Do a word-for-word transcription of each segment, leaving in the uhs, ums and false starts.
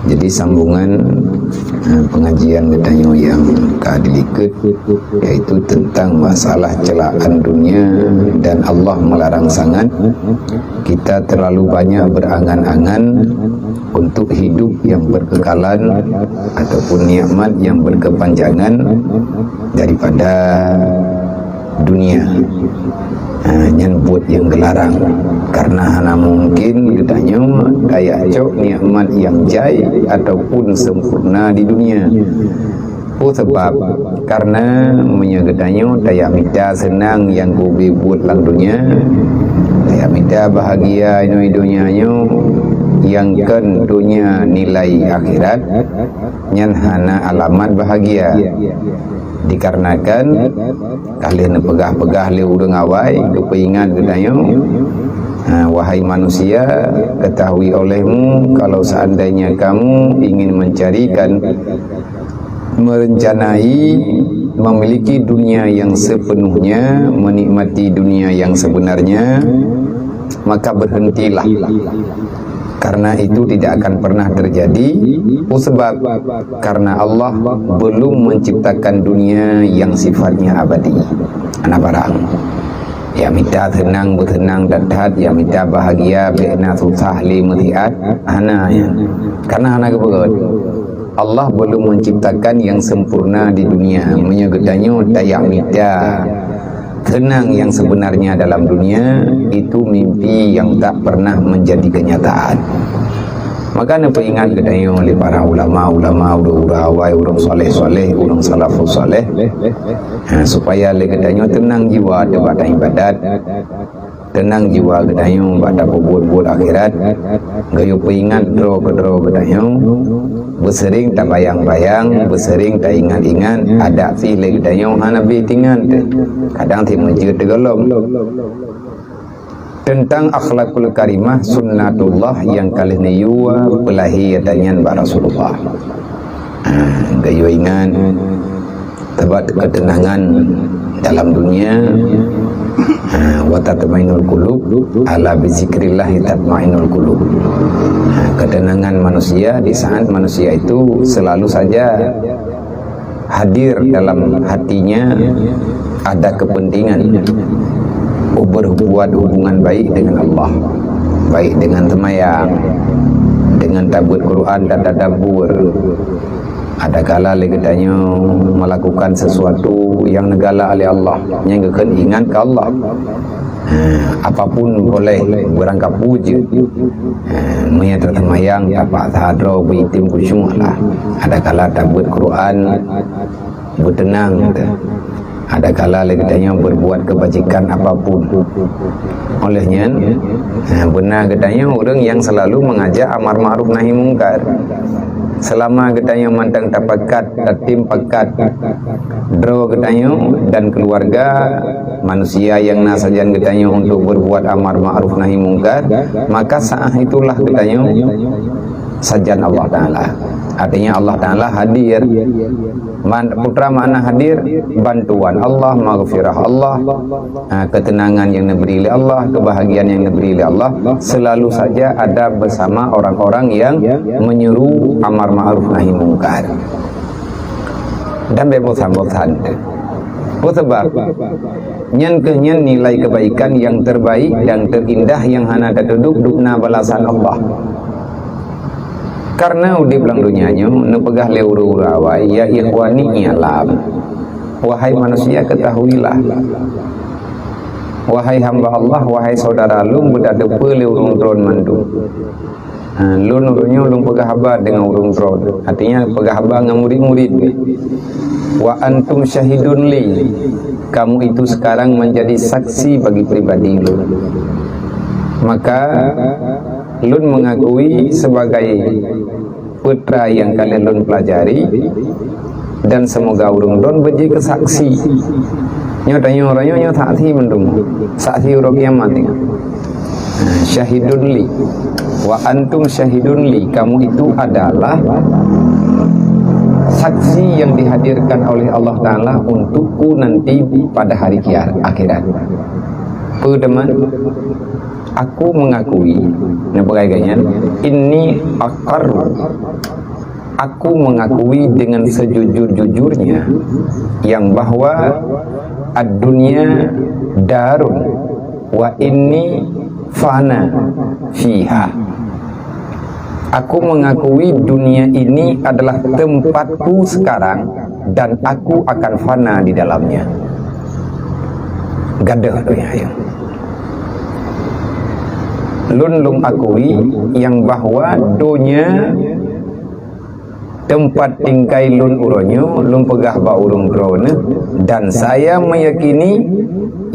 Jadi sambungan, eh, pengajian geutanyoe nyang ka dilikot, yaitu tentang masalah celaan dunia dan Allah melarang sangat kita terlalu banyak berangan-angan untuk hidup yang berkekalan ataupun nikmat yang berkepanjangan daripada dunia. Ha, nyan buet nyang geularang. Karena hana mungkin geutanyoe tajak cok nikmat nyang jai ataupun sempurna di dunia. Peue sabab? Karena meunyoe geutanyoe tajak mita seunang nyang geubi buet lam dunia, tajak mita bahagia inoe donya nyoe nyang kon donya nilai akhirat, nyan hana alamat bahagia. Dikarenakan ka lheueh neupeugah-peugah lé ureuëng awai geupeuingat geutanyoe, ha, "Wahai manusia, ketahui olehmu kalau seandainya kamu ingin mencarikan, merencanai, memiliki dunia yang sepenuhnya, menikmati dunia yang sebenarnya, maka berhentilah. Karena itu tidak akan pernah terjadi, sebab karena Allah belum menciptakan dunia yang sifatnya abadi." Hana barang. Ya mita seunang, beuseunang that-that, ya mita bahagia, bék na susah lé meusiat, hana nyan. Karena hana geupeugét. Allah belum menciptakan yang sempurna di dunia. Meunyoe geutanyoe tajak mita seunang yang sebenarnya dalam dunia, itu mimpi yang tak pernah menjadi kenyataan. Maka neupeuingat geutanyoe lé para ulama-ulama, ureuëng-ureuëng awai, ureuëng saleh-saleh, ureuëng salafus saleh, ha, supaya lé geutanyoe teunang jiwa teuh bak ibadat, teunang jiwa geutanyoe bak tapeubuet-buet akhirat, geuyue peuingat droe keudroe geutanyoe, beuseuring tabayang-bayang, beuseuring taingat-ingat, adak pih lé geutanyoe hana bie tingan teuh, kadang sit meujeuet teuh gohlom. Teuntang akhlakul karimah sunnatullah nyang ka lheueh neuyue peulahé tanyan bak Rasulullah. Ha, geuyue ingat, sabab keuteunangan dalam dunia, ha, "Wa tatmainnul qulub, ala bizikrillahi tatmainnul qulub." Ha, keuteunangan manusia di saat manusia itu selalu saja hadir dalam hatinya ada kepentingan berbuat hubungan baik dengan Allah, baik dengan seumayang, dengan tabeuet Quran dan tadabbur. Adakala lé geutanyoe melakukan sesuatu nyang neugalak lé Allah, nyang geukheun ingat keu Allah. Ha, apapun boleh, beurangkapeue jeuet. Ha, meunyoe taseumayang, tapaksa droe beuitem khusyuk lah. Adakala tabeuet Quran, beuteunang teuh. Adakala lé geutanyoe berbuat kebajikan apapun. Oleh nyan, ha, beuna geutanyoe ureuëng nyang selalu mengajak amar ma'ruf nahi mungkar. Selama geutanyoe mantong tapakat, tatim pakat, droe geutanyoe dan keluarga, manusia nyang na sajan geutanyoe untuk berbuat amar ma'ruf nahi mungkar, maka saat itulah geutanyoe sajan Allah Taala. Artinya Allah Taala hadir. Man-, peue makna hadir? Bantuan Allah, maghfirah Allah, ha, ketenangan yang diberi oleh Allah, kebahagiaan yang diberi oleh Allah, selalu saja ada bersama orang-orang yang menyeru amar ma'ruf nahi mungkar. Dan bék bosan-bosan. Peue sabab? Nyan keuh nyan nilai kebaikan yang terbaik dan terindah yang hana tatudok dubna balasan Allah. Karena udeb lam donya nyoe neupeugah lé ureuëng-ureuëng awai, "Ya ikhwani i'lam." Wahai manusia, ketahuilah. Wahai hamba Allah, wahai saudara lôn, beutateupeue lé ureuëng droen mandum. Ha, lôn uroe nyoe lôn peugah haba deungon ureuëng droen. Artinya peugah haba ngon murid-murid. "Wa antum syahidun li." Kamu itu sekarang menjadi saksi bagi pribadi lôn. Maka lôn mengakui sebagai peue nyang ka lheueh lôn pelajari, dan seumoga ureuëng droen beujeuet keu saksi. Nyoe tanyoe uroe nyoe, nyoe saksi mandum. Saksi uroe kiamat nyoe. Syahidun li. Wa antum syahidun li. Kamu itu adalah saksi yang dihadirkan oleh Allah Taala untukku nanti pada hari kiamat, akhirat. Peue teuma? Aku mengakui, na peugah lagée nyan, inni aqarru. Aku mengakui dengan sejujur-jujurnya yang bahwa ad-dunya darun wa inni fana fiha. Aku mengakui dunia ini adalah tempatku sekarang dan aku akan fana di dalamnya. Gadoh donya nyoe. Lôn lôn akui nyang bahwa donya teumpat tinggai lôn uroe nyoe, lôn peugah bak ureuëng droeneuh, dan saya meyakini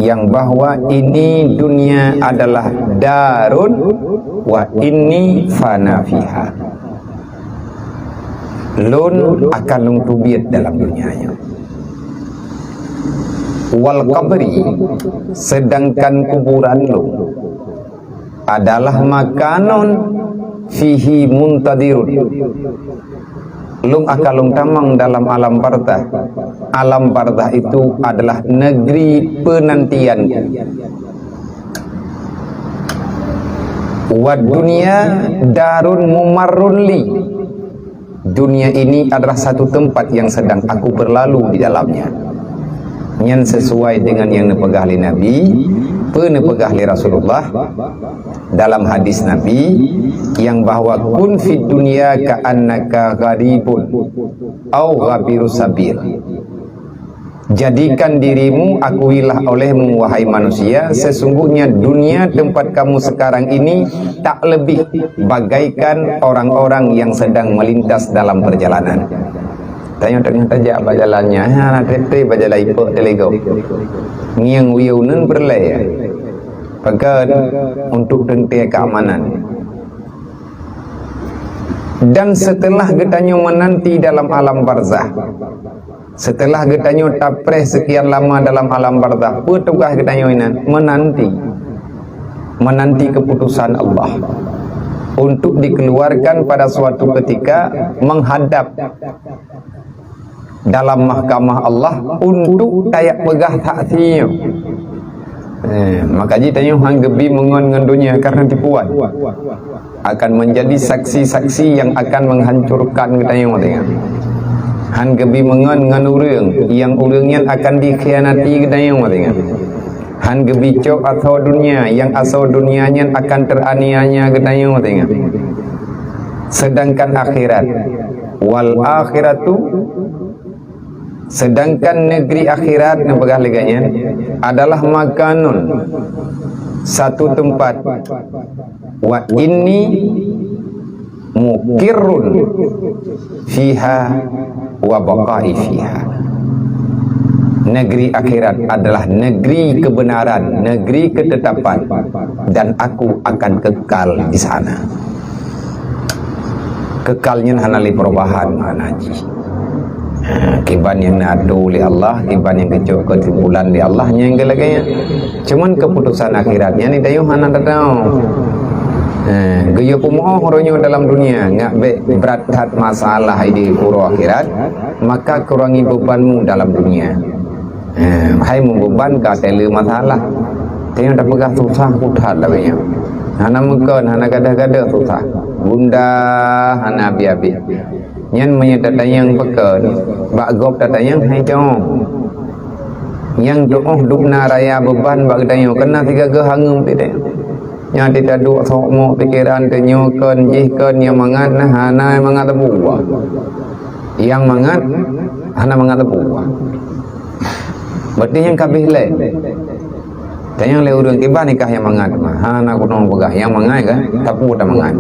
nyang bahwa ini dunia adalah darun wa inni fana fiha. Lôn akan lôn teubiet dalam donya nyoe. Wal qabri, sedangkan kuburan lôn adalah makanon fihi muntadirun. Lôn akan lôn tamong dalam alam barzah. Alam barzah itu adalah negeri penantian. Wa dunya darun mumarrun li. Dunia ini adalah satu tempat yang sedang aku berlalu di dalamnya. Nyan sesuai dengan nyang neupeugah lé Nabi, peue neupeugah lé Rasulullah dalam hadis Nabi, nyang bahwa kun fid dunya ka'annaka gharibun au ghabiru sabil. Jadikan dirimu, akuilah olehmu, wahai manusia, sesungguhnya dunia tempat kamu sekarang ini tak lebih bagaikan orang-orang yang sedang melintas dalam perjalanan. Tanyoe teungoh tajak bak jalan nyan, hana treb-treb bak jalan ipok teuligok. Ngieng uyueuen peureulée. Pakon untuk teuntée keamanan. Dan setelah geutanyoe menanti dalam alam barzah, setelah geutanyoe tapreh sekian lama dalam alam barzah, peue tugaih geutanyoe inan? Menanti. Menanti keputusan Allah untuk dikeluarkan pada suatu ketika menghadap dalam mahkamah Allah untuk tajak peugah saksi nyoe. Eh, maka jih tanyoe han geubi meungon ngon donya karena tipuan. Akan menjadi saksi-saksi yang akan menghancurkan geutanyoe teuka. Han geubi meungon ngon ureuëng, nyang ureuëng nyan akan dikhianati geutanyoe teuka. Han geubi cok asoe dunia, nyang asoe dunia nyan akan teraniaya geutanyoe teuka. Sedangkan akhirat, wal akhiratu, sedangkan negeri akhirat neupeugah lagée nyan adalah makanon, satu tempat, wa inni muqirrun fiha wa baqa'i fiha. Negeri akhirat adalah negeri kebenaran, negeri ketetapan, dan aku akan kekal di sana. Kekal nyan hana lé perubahan makna jih. Ha, kiban nyang neuatur lé Allah, kiban nyang geucok keusimpulan lé Allah, nyang lagée nyan. Cuman keputusan akhirat nyan geutanyoe hana tateupeue. Ha, geuyue peumoh uroe nyoe dalam dunia, ngat bék brat that masalah di uroe akhirat, maka kurangi bebanmu dalam dunia. Eh, hai meubeban ka teuleue masalah. Tanyoe tapeugah susah puthat lagée nyan. Hana meukon, hana gadoh-gadoh susah. Gundah hana abéh-abéh. Nyan meunyoe tatanyong pakon, bak gob tatanyong hai cong. Nyang tuoh dubna raya beban bak geutanyoe, keunan sigaga hangeum teuh. Nyan teuh taduek sok mok pikeran teuh nyoe kon, jih kon, nyang mangat na hana mangat teupeue. Nyang mangat hana mangat teupeue. Berarti nyang ka abéh lé. Tanyong lé ureuëng kiban nikah nyang mangat mah. Hana keunoe peugah nyang mangat kan? Tapeue tamangat.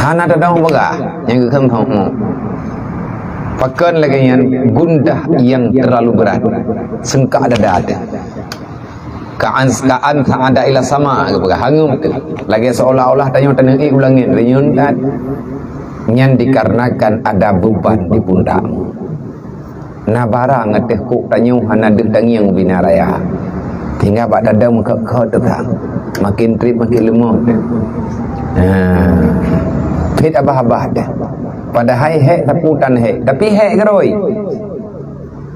Hana tadong peugah nyang geukheun thok mok. Pakon lagée nyan gundah nyang terlalu berat. Seungkak dada teuh. Kaan, kaan sa'ada ila sama, geupeugah hangeum teuh. Lagée seolah-olah tanyoe taneuk ék u langét, reunyeun that. Nyan dikarenakan ada beban di pundakmu. Na barang ateueh kok tanyoe hana deuh tangieng ubina raya. Sehingga bak dada meukeue-keue teuka. Makin treb makin leumoh. Ha. Phet abah-abah dah. Padahai hék sapu tan hék, tapi hék keurôi.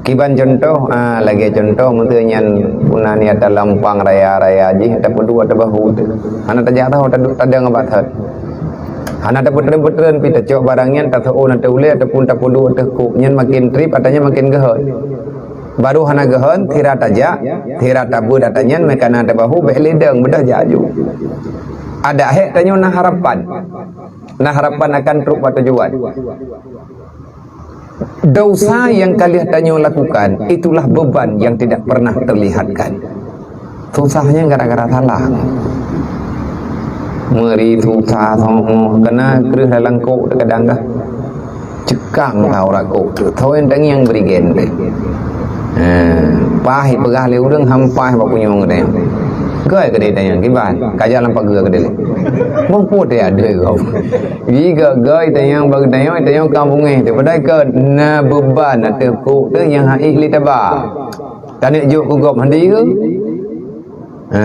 Kiban contoh, ah, lagée contoh, meunteue nyan puna niat lam pang raya-raya jih, tapeuduek ateueh bahu teuh. Hana tajak tahu, tadu-, tadang bak that. Hana tapeutreun-peutreun pi tacok barang nyan, taseuôn ateueh ulée ataupun tapeuduek ateueh kok. Nyan makin treb, atra nyan makin geuhon. Baru hana geuhon, sira tajak, sira tabeuet atra nyan, meukanan ateueh bahu, bék lé dang, beudoh jak aju. Adak hék tanyoe na harapan. Na harapan akan trok bak tujuan. Dosa yang ka lheueh tanyoe lakukan, itulah beban yang tidak pernah terlihatkan. Susahnya gara-gara salah. Meuri susah, soe, keunan kreueh dalam kok teuh kadang kah. Cekang ka urat kok teuh. Soe nyang tangieng bri gen teuh. Ha, paih peugah lé ureueng, han paih bak punyueng teuh. Goi keudeh tangieng kiban, ka jalan pageue keudeh. Boh po teuh adoe gob. Jiga goi tangieng bak tangieng, tangieng ka bungéh teuh. Padahai ka na beban ateueh kok teuh nyang han ék lé taba. Taneuk jok keu gob handi keu? Ha,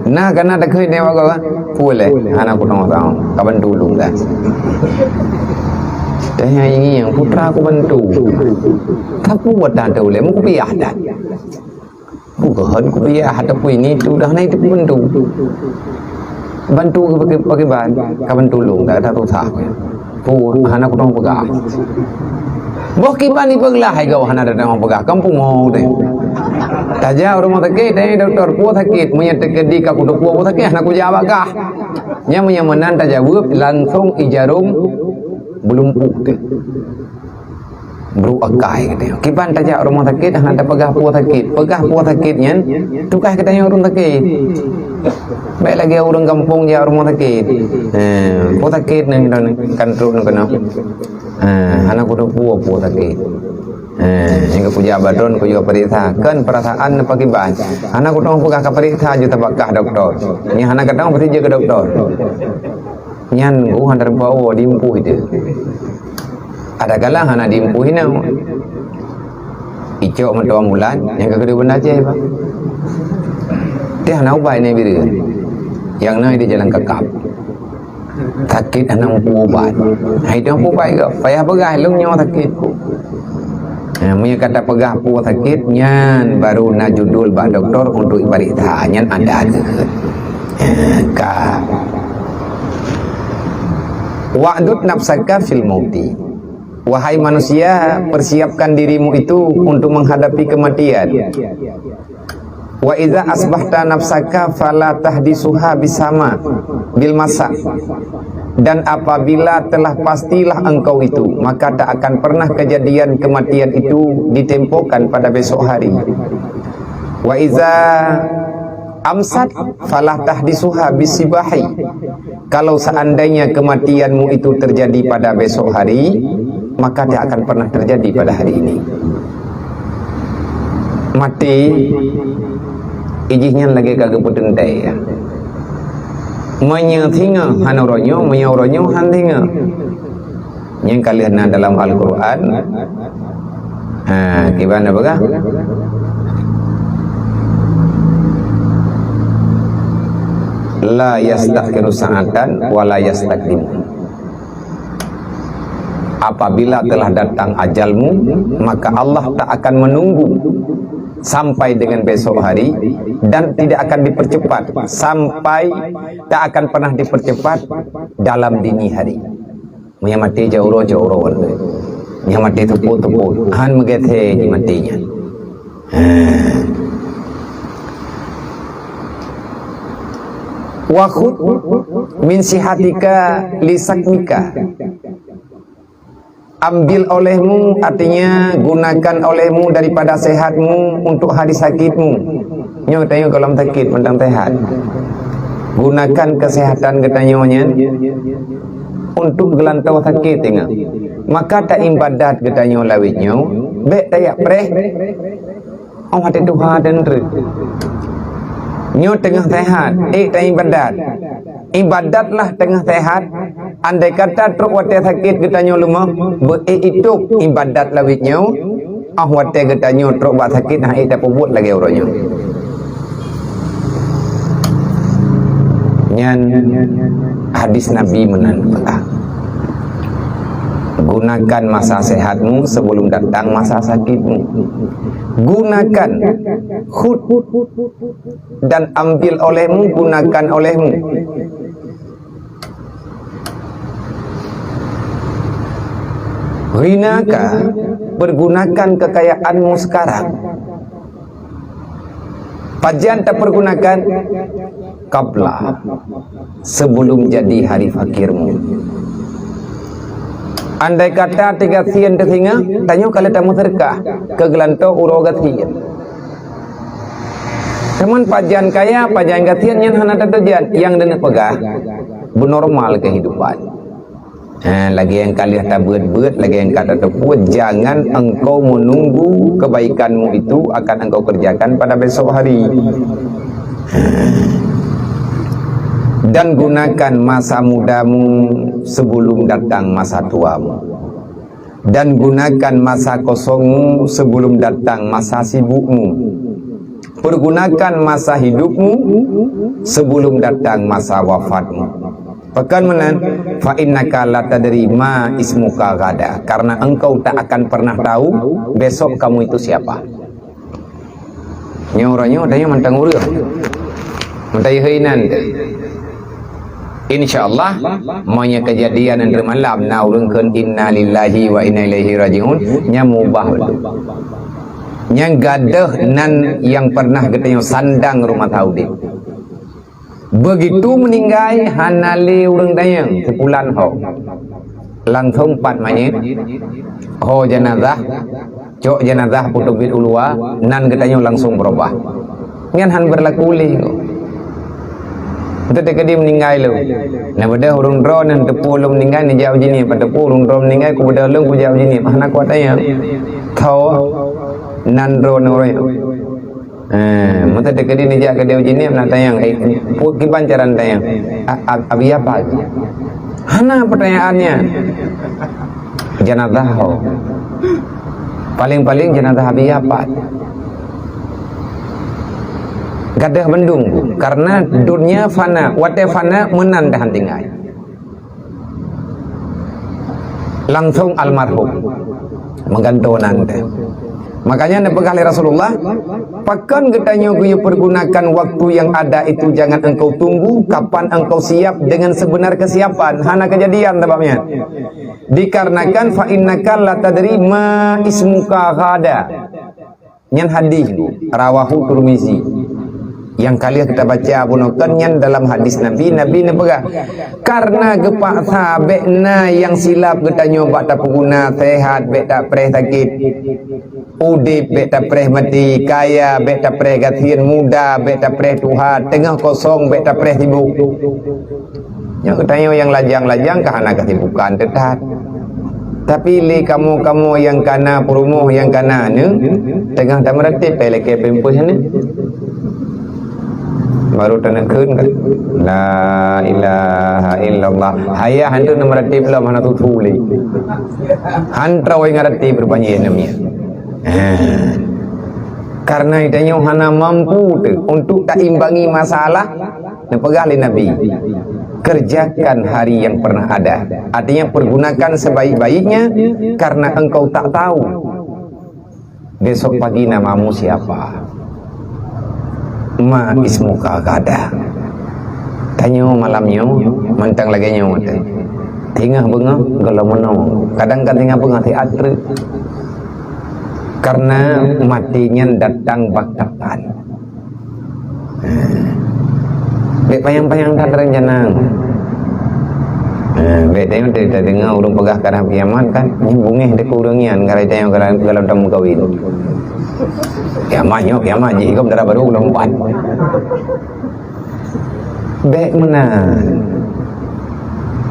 na ka na takheun nibak gob, ha? Puléh, hana kutong saong. Ka bantu lôn dah. Teuh nyang ingin putra ku bantu. Tapi buat dah tahu lé, meukupiah dah. Bukan kupiah ataupun ini itu dah na itu bantu. Bantu ke pakai, pakai ban, ka bantu lôn, tak ada susah. Pu, hana kutong peugah. Boh kiban ipeuglah hai gau hana datang peugah. Kampung mau deh. Tajak rumoh sakét, tanya doktor, peue sakét? Meunyo teukeudi ka kuteupue peue sakét, hana kujak bak kah. Nyang meunyo meunan tajaweueb langsung ijarum beulumpuh teuh. Brok akai geutanyoe. Kiban tajak rumoh sakét, hana tapeugah peue sakét. Peugah peue sakét nyan, tugaih geutanyoe ureueng sakét. Bék lagée ureueng gampông jak rumoh sakét. Eh, peue sakét nyan, kan trok nyan keunoe. Eh, hana kuteupue peue sakét. Eh, nyang kujak bak droen, kujak peuriksa. Kan peurasaan pakriban. Hana kutong peugah ka peuriksa, ju tabak kah doktor. Nyang hana katong pasti jeuet keu doktor. Nyan geuh hana teubawa diempuih teuh. Ada kala hana diempuih inoe. Icok meutuah bulan, nyang ka keudua banda Aceh, Pak. Teuh hana ubat nyan bireuen. Nyang na di jalan kakap. Sakét hana mupu ubat. Hai tu mupu ubat keu, payah peugah lôn nyoe sakét ku. Ha, meunyo ka tapeugah peue sakét, nyan baru na judul bak doktor untuk ipareksa. Nyan ada keu. Ha, ka. Wa'dud nafsaka fil mauti. Wahai manusia, persiapkan dirimu itu untuk menghadapi kematian. Wa idza asbahta nafsaka fala tahdisuha bisama, bil masa. Dan apabila telah pastilah engkau itu, maka tak akan pernah kejadian kematian itu ditempokan pada besok hari. Wa idza amsat fala tahdisuha bisibahi. Kalau seandainya kematianmu itu terjadi pada besok hari, maka tidak akan pernah terjadi pada hari ini. Maté, ijih nyan lagée ka geupeuteuntée, ya. Meunyoe singoh hana uroe nyoe, meunyoe uroe nyoe han singoh. Nyang ka lheueh na dalam Al-Qur'an. Ha, kiban na peugah? La yastakhiru sa'atan wa la yastaqdimu. Apabila telah datang ajalmu, maka Allah tak akan menunggu sampai dengan besok hari dan tidak akan dipercepat sampai, tak akan pernah dipercepat dalam dini hari. Meunyo maté jak uroe, jak uroe. Meunyo maté teupot, teupot. Han meugeutée jimaté nyan. Wa khudh min sihatika li saqmika. Ambil olehmu, artinya gunakan olehmu daripada sehatmu untuk hari sakitmu. Nyoe tanyoe gohlom sakét mantong sehat. Gunakan kesehatan geutanyoe nyan untuk geulantoe sakét teungoh. Maka taibadat geutanyoe lawét nyoe, bék tajak preh. Oh, watée tuha dan treuk. Nyoe teungoh sehat, ék taibadat. Ibadatlah teungoh sehat. Andai kata trok watée sakét geutanyoe leumoh, beu-ék itôb ibadat lawét nyoe. Ah, watée geutanyoe trok bak sakét, hana tapeubuet lagée uroe nyoe. Nyan hadis Nabi meunan peugah. Gunakan masa sehatmu sebelum datang masa sakitmu. Gunakan, khudh dan ambil olehmu, gunakan olehmu. Ghinaka, pergunakan kekayaanmu sekarang. Pajan tapergunakan? Qabla, sebelum jadi hari fakirmu. Andai kata tiga sien teusinga, tanyoe ka lheueh tameuseudeukah keu geulantoe uroe gasien. Teuma pajan kaya, pajan gasien nyan hana tateujan, nyang neupeugah beunormal kehidupan. Ha, lagée nyang ka lheueh tabeuet-beuet, lagée nyang ka tateupeue, jangan engkau menunggu kebaikanmu itu akan engkau kerjakan pada besok hari. Ha. Dan gunakan masa mudamu sebelum datang masa tuamu. Dan gunakan masa kosongmu sebelum datang masa sibukmu. Pergunakan masa hidupmu sebelum datang masa wafatmu. Pakon meunan? Fa innaka la tadri ma ismuka ghada. Karena engkau tak akan pernah tahu besok kamu itu siapa. Nyoe uroe nyoe tanyoe mantong ureueng. Mantong inan teuh. Insya Allah, meunyoe kejadian nanggroe malam na ureueng kheun innalillahi wa inna ilaihi rajiun, nyan mubah beutôi. Nyan gadôh nan nyang pernah geutanyoe sandang rumoh teuh udeb. Begitu meuninggai, hana lé ureueng dayang sipulan ho. Langsong pat manyét, ho jenazah, cok jenazah putôh biet u luwa, nan geutanyoe langsong beurubah. Nyan han beurlaku lé. Teuka di meuninggai lom. Nah, padahai ureueng droe nan teupeue lom meuninggai neujak u Jeunieb, teupeue ureueng droe meuninggai ku padahai lom kujak u Jeunieb. Hana kuat tanyong. Tho nan droe nurée. Eh, meuteuk teuka di neujak keudeh u Jeunieb na tanyong, eh, peue kiban cara tanyong? A-, a-, abi apa? Hana pertanyaannya. Jenazah ho. Paling-paling jenazah abi apa? Gadôh bandum, karena dunia fana, watée fana meunan dah tinggai. Langsung almarhum meugantoe nan teuh. Makanya neupeugah lé Rasulullah, pakon geutanyoe geuyue pergunakan waktu yang ada itu, jangan engkau tunggu kapan engkau siap dengan sebenar kesiapan. Hana kejadian sebabnya. Dikarenakan fa innaka la tadri ma ismuka ghada. Nyan hadis, rawahu Tirmizi. Nyang ka lheueh kita baca bunoe kan nyan dalam hadis Nabi, Nabi neupeugah, karena geupaksa bék na nyang silap geutanyoe bak tapeuguna, sehat bék tapreh sakét, udeb bék tapreh maté, kaya bék tapreh gasien, muda bék tapreh tuha, teungoh kosong bék tapreh sibuk. Nyoe geutanyoe nyang lajang-lajang ka hana keusibukan teutat. Tapi lé kamoe-kamoe nyang kana peurumoh nyang kana nyoe, teungoh tameuratéb pai lakée pampers nyoe. Baru taneukheun kan. La ilaha illallah. Hayah nyoe tameuratéb lom hana tutu lé. Han troh ngon ratéb rupajih namiet. Ha. Karena geutanyoe hana mampu teuh untuk taimbangi masalah, neupeugah lé Nabi, kerjakan hari yang pernah ada. Artinya, pergunakan sebaik-baiknya, karena engkau tak tahu besok pagi namamu siapa. Ma ismuka ghada. Tanyoe malam nyoe, mantong lagée nyoe teuh. Teungoh beungoh, gohlom meunoe. Kadang ka teungoh beungoh siat treuk. Karena maté nyan datang baktatan. Bék panyang-panyang that rencana. Ha, bék teuh tadeungoe ureueng peugah karab kiamat kan, nyan beungéh dikeue ureueng nyan, karab tanyong karab galom tameukawen. Kiamat nyoe, kiamat jih, ikam dara barô lom pat. Bék meunan.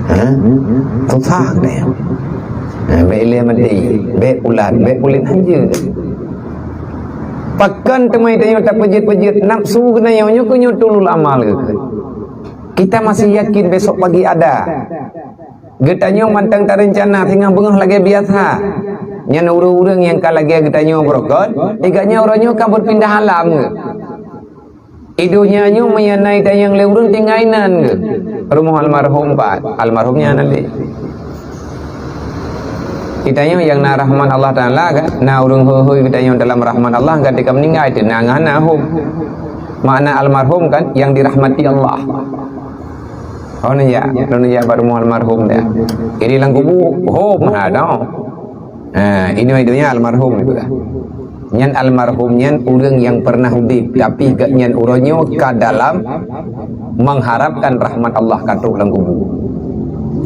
Ha? Susah deh. Ha, bék ilée maté, bék ulat, bék kulét hanjeuet. Pakon teuma tanyoe tapeujeuet-peujeuet nafsu geutanyoe nyoe keuh nyoe tulul amal geuh. Kita masih yakin besok pagi ada. Geutanyoe mantong tarencana singoh beungoh lagée biasa. Nyan ureueng-ureueng nyang ka lagée geutanyoe beurokon, iga nyan uroe nyoe ka beupindah alam geuh. I donya nyoe meuinan tanyong lé ureueng tinggai nan geuh. Rumoh almarhum pat, almarhum nyan hana lé. Geutanyoe nyang na rahmat Allah Taala kan, na ureuëng hôi-hôi geutanyoe dalam rahmat Allah, ketika meuninggai teuh na, hana hom. Makna almarhum kan, yang dirahmati Allah. Oh, ni ya, ni ya baru mau almarhum dia. Jadi lam kubu, hom, ha, dah. Ha, ini itu nya almarhum itu dah. Nyan almarhum nyan ureuëng nyang pernah udeb, tapi geuh nyan uroe nyoe ka dalam mengharapkan rahmat Allah ka trok lam kubu.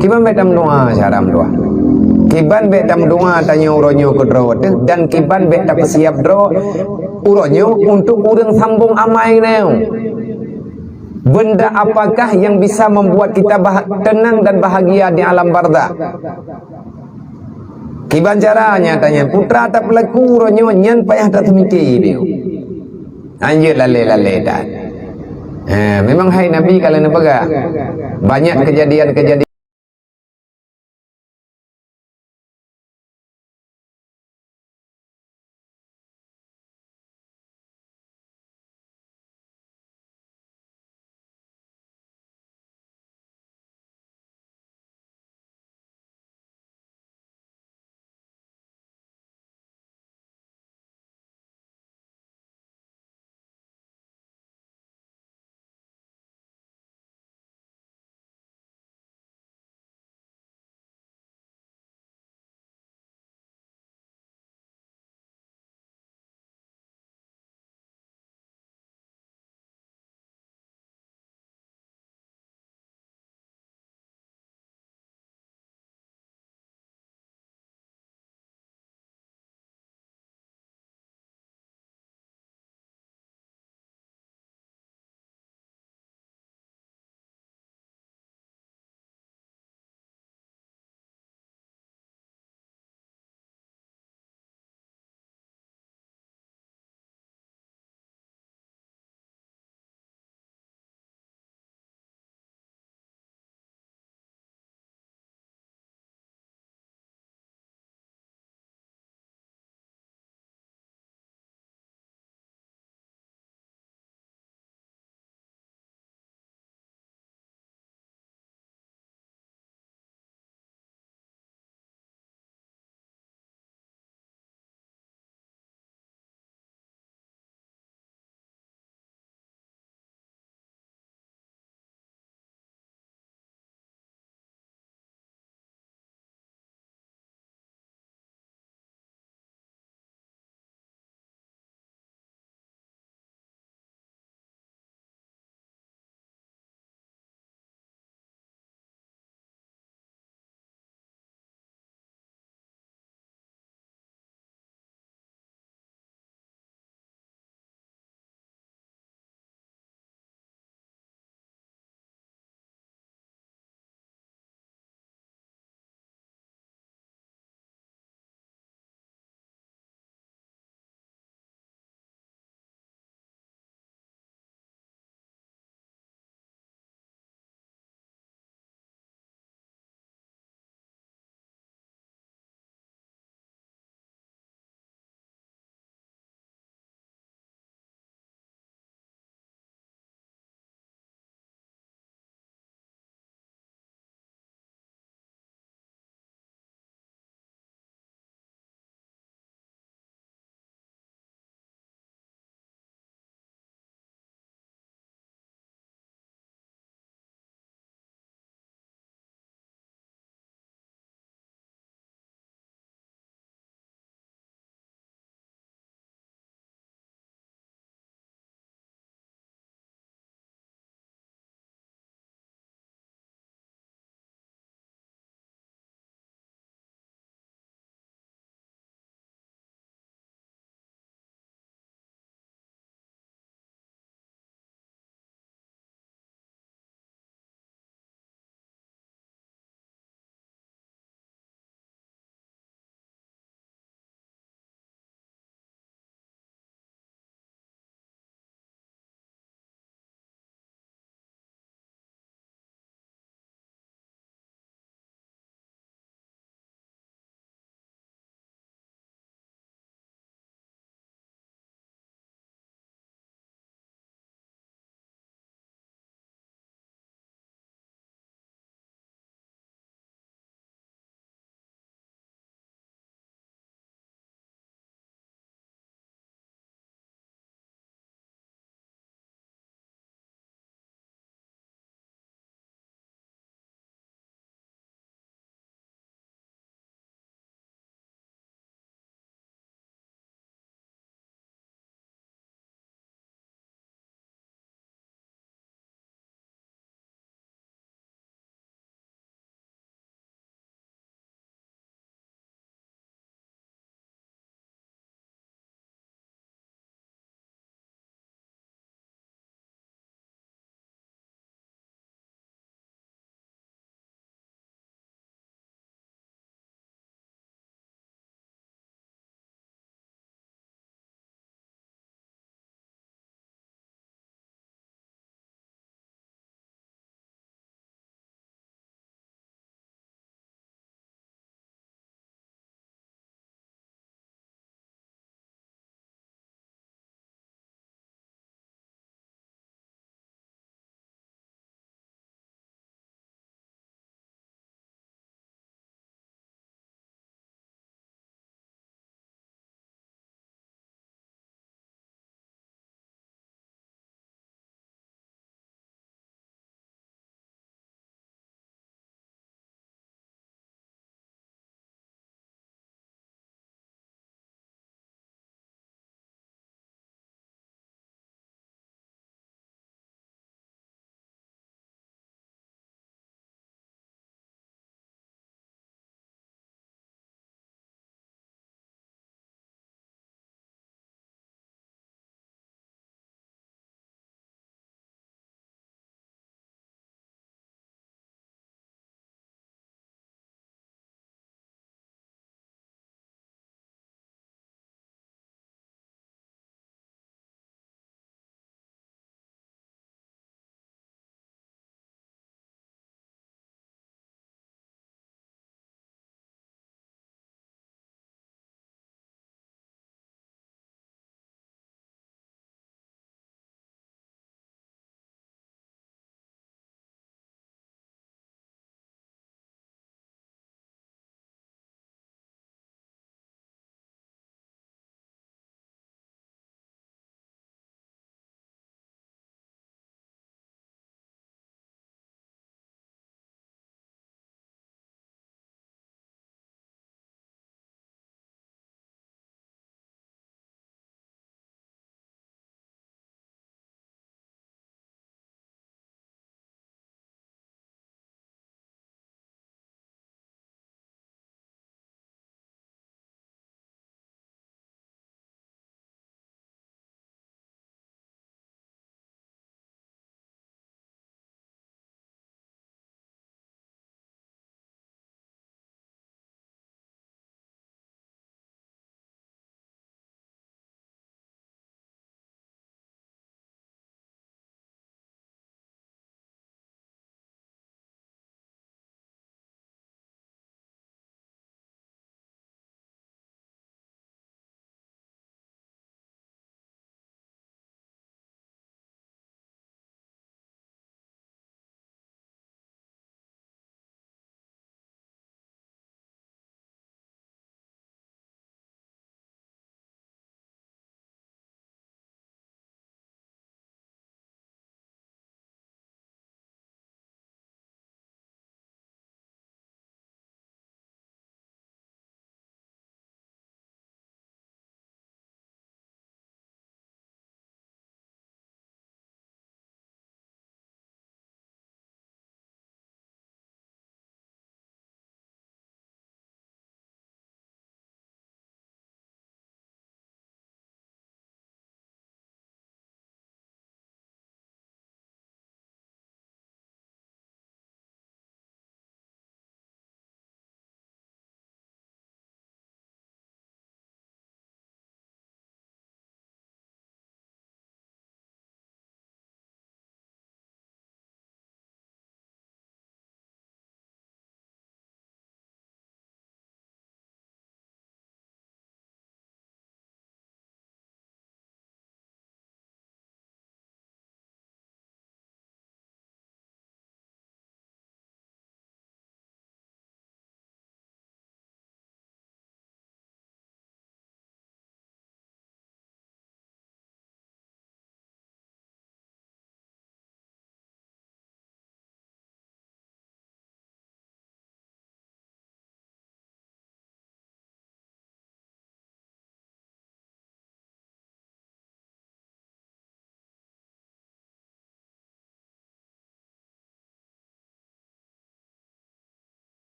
Kiban bék tameudoa cara meudoa. Kiban bék tameudoa tanyoe uroe nyoe keudroe teuh, dan kiban bék tapeusiap droe uroe nyoe untuk ureuëng sambong amai nyoe. Benda apakah yang bisa membuat kita bah-, tenang dan bahagia di alam barzakh? Kiban cara nyata nyan, putra tapeulaku uroe nyoe nyan payah tateumike dia. Anjeut lalé-lalé dan. Ha, memang hai Nabi kalau neupeugah, banyak kejadian-kejadian